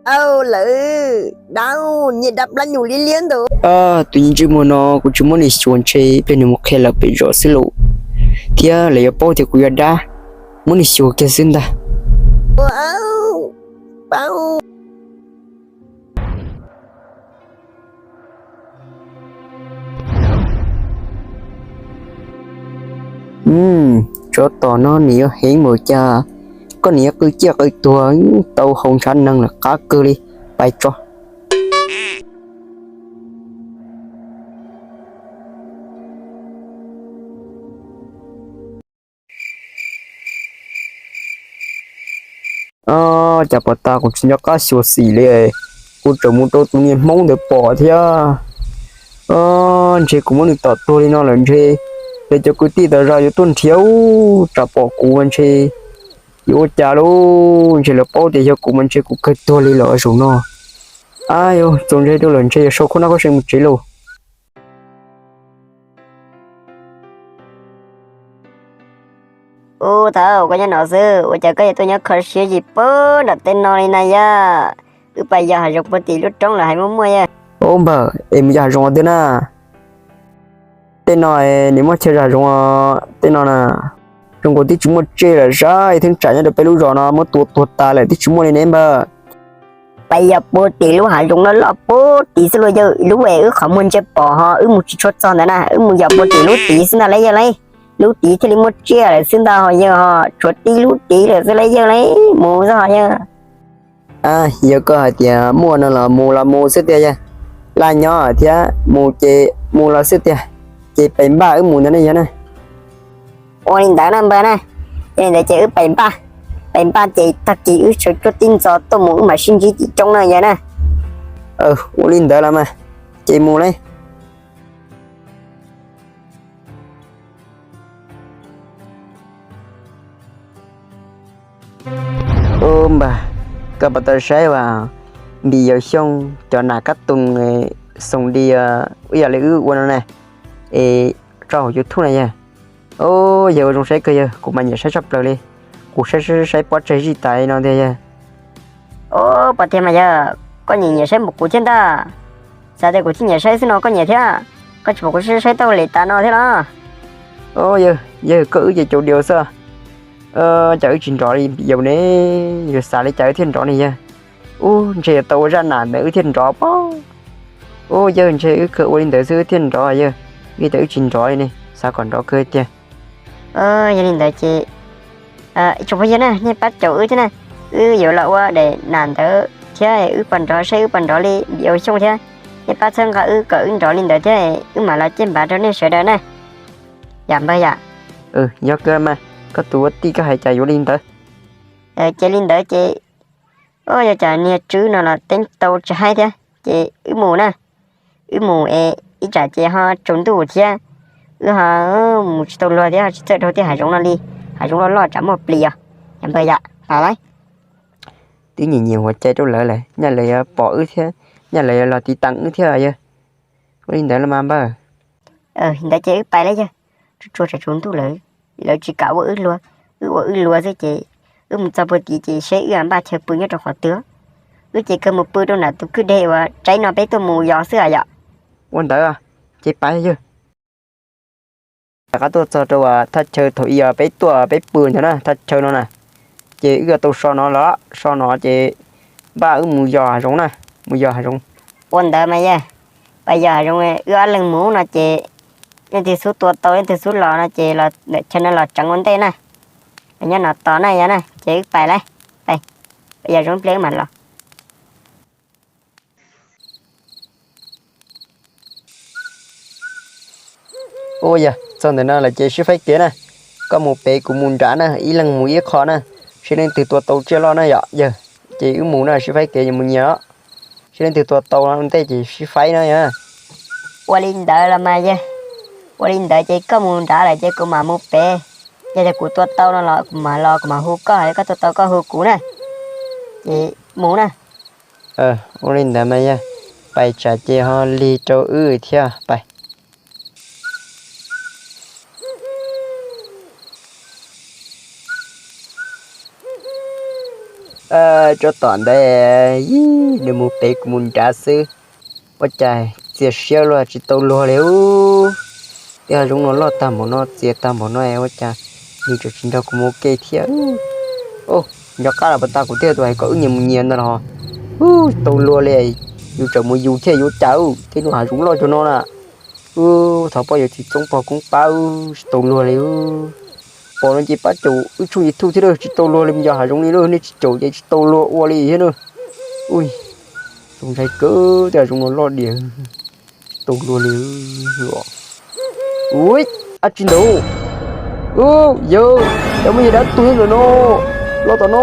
Aw, lawv dab, niag dab plab nyuj liab liab ntawd. Tus niag ntsej muag no kuv tsis muab nws xyuas ntshe ib pliag nws mus qhia lawv pem zos xwb lauj, thiab lawv yuav paub tias kuv yog dab, muab nws xyuas kiag xwb ntag. Tsov tom no nws yuav heev mus cas, koj nws yuav qw ciaj qw tuag tau haus ntshav neeg lawm qab kawg li. Pais tso. Cas pom tas kuv tsis nco qab xyuas xim li, kuv tseem mus rau tus niag hmoob ntawd pom thiab. Ntshe kuv muab nws tom tuag li no lawm ntshe lawv cov kwv tij tas zog yuav tuaj nrhiav, tsam pom kuv mas ntshe yuav ua cas lauj, ntshe lawv paub tias yog kuv mas ntshe kuv kawg tuag li lawm zaum no. Ab, yuav txaus ntshai rau lawm, ntshe yuav sau khab noj khab se mus tsev lauj. Ub, thaum koj nyob no xwb ua cas koj yuav tuaj nyob kho siab zim pag nram tej no li na yog? Wb pais yos hav zoov puag tim lub roob los hais muaj muaj yog. Ub npawg, es mus yos hav zoov ua twg na? Tej no nws muaj chaw yos hav zoov, tej no na. Zoo nkaus twb tsis muaj tsej lawm sab, ib thaj tsam nyob rau peb lub zos no muab tua tuag tas lawm twb tsis muaj li ne npawg. Pais yos puag tim lub hav zoov loj loj puag tid xwb lauj yawg, lub es wb qhov muag ntsia pom ho wb mus tsis tshua txog ntawd na, wb mus yos puag tim lub tid xwb ntag lauj yawg lauj. Lub tid thiaj li muaj tsiaj lawm xwb ntag ho yawg ho, tshuav tib lub tid lawm xwb lauj yawg lauj, mus xwb ho yawg. Yog koj hais tias muaj no los mus los mus xwb tiag yawg, laj nyob thiab mus ces mus los xwb tiag, ces pais npaj wb mus ntawd ne yawg na. Ua li ntawd na npawg na, yog li ntawd ces wb pais npaj, pais npaj ces tag kis wb sawv cuaj tib ntxov tuaj mus wb mam sib ntsib tim roob na yawg na. Ua li ntawd los mas, ces mus lauj. Ub npawg, koj puas tau saib uas Npis Yau Xyooj cov nas kab toog xoom di ib yam li wb ua no na, es tso hauv YouTube na yawg? Ub, yawg ua zoo saib kawg yawg, kuv mas nyiam saib tshaj plaws li. Kuv saib saib saib pob tseg zij tas li no tiag yawg. Ub, puas tiag mas yawg, koj nyiam nyiam saib npaum kuv thiab ntag. Xav tias kuv thiaj nyiam saib xwb no koj nyiam thiab, koj tsis pom kuv saib saib tau li tas no thiab los? Ub, yawg, yawg koj wb ces caum diaus xwb. Cas wb tsis nrov li Npis Yau ne? Yawg xav li cas wb thiaj nrov ne yawg? Ub, ntshe yuav tau ua zaj nas ntawd wb thiaj nrov pob. Ub, yawg ntshe wb kawg ua li ntawd xwb wb thiaj nrov yawg, vim tias wb tsis nrov li ne, xav kom nrov kawg tiag. Yog li ntawd ces, ib tsoom phooj ywg na, nej pab caum wb thiab na, wb yuav los ua daim nas ntawd thiab wb puas nrov, saib wb puas nrov li Npis Yau Xyooj thiab. Nej pab txhawb nqa wb kom wb nrov li ntawd thiab wb mam los caj npab rau nej sawv daws na. Yam npawg yam. Yog kawg mas, koj tus ua tij koj hais cas yuav li ntawd. Ces li ntawd ces, ub, yog cas niag tswb no los teeb tau tsis haib thiab, ces wb mus na. Wb mus es ib tsam ces ho tsaus ntuj thiab, wb ho mus tsis tau luag thiab ho tsis txawj dhau tej hav zoov no li. Hav zoov loj loj tsam muaj plis os. Yam npawg yam, los lauj. Twb nyiam nyiam huas cai rau lawv lawm, nyaj lawv yuav pom wb thiab, nyaj lawv yuav los tiv tas wb thiab yawg. Ua li ntawd los mas npawg. Ntawd ces wb pais lauj yawg, tsuas tsuas tsam tsaus ntuj lawm, lawv tsis kam ua wb luag, wb ua wb luag xwb ces wb mus txog puag tid ces seb wb npaj chaw pw nyob rau qhov twg. Wb ces kawg mus pw rau nram tus kwj deg uas tsaib no peb tuaj mus yos xwb yom. Ua ntawd, ces pais yawg. Rov qab tuaj txog rau thaj chaw thaum ub peb tuaj peb pw ntawd na, thaj chaw no na, ces wb yuav tau so no los so no ces npaj wb mus yos hav zoov na, mus yos hav zoov. Ua ntawd mas yawg, pais yos hav zoov wb ob leeg mus no ces leej twg xub tua tau leej twg xub los no ces ntawm chaw no los tseev ua ntej na. Nyob no tos na yog na ces wb pais lauj, pais yos zoov pliag wb mam los. Ua yog txog ntawm no lawm ces sib faib kev na, koj mus pem kuv mus nram na, ib leeg mus ib qho na, seb leej twg tua tau tsiaj loj na yom yawg. Ces wb mus na, sib faib kev mus nyias, seb leej twg tua tau ntej ces sib faib na yog. Ua li ntawd los mas yawg, ua li ntawd ces koj mus nrad lawm ces kuv mam mus pem. Yog tias kuv tua tau no los kuv mam los kuv mam hu koj, yog koj tua tau koj hu kuv na. Ces mus na. Ua li ntawd mas yog, pais tsam ces ho lig rau wb thiab pais. Tsob tom ntawd, ib, nws mus pem kuv mus nrad xwb. Ua cas txias siab luag tsis tau luag li ub. Tej hav zoov no loj tag npaum no, txias tag npaum no, ua cas nws tseem tsis nrog kuv mus ua ke thiab. Nco qab los pas tas kuv thiaj tus hais kom wb nyias mus nyias ntag los. Ub, tsis tau luag li. Yus tseem mus yus thiaj yuav cas ub, tej hav zoov loj cuag no na. Ub, thov poj yuav txiv txoob pog koob pab, tsis tau luag li. Pom no ces pab caum wb tshooj YouTube thiab, tsis tau luag li, yos hav zoov li, nej tsis caum ces tsis tau luag ua li thiab na. Ub, zoo ntshai kawg, tej hav zoov no loj diam, tsis tau luag li. Ub, ab tsi ntawd. Ub, yawg, cas muaj yawg dab tuag ntawm no, los tom no.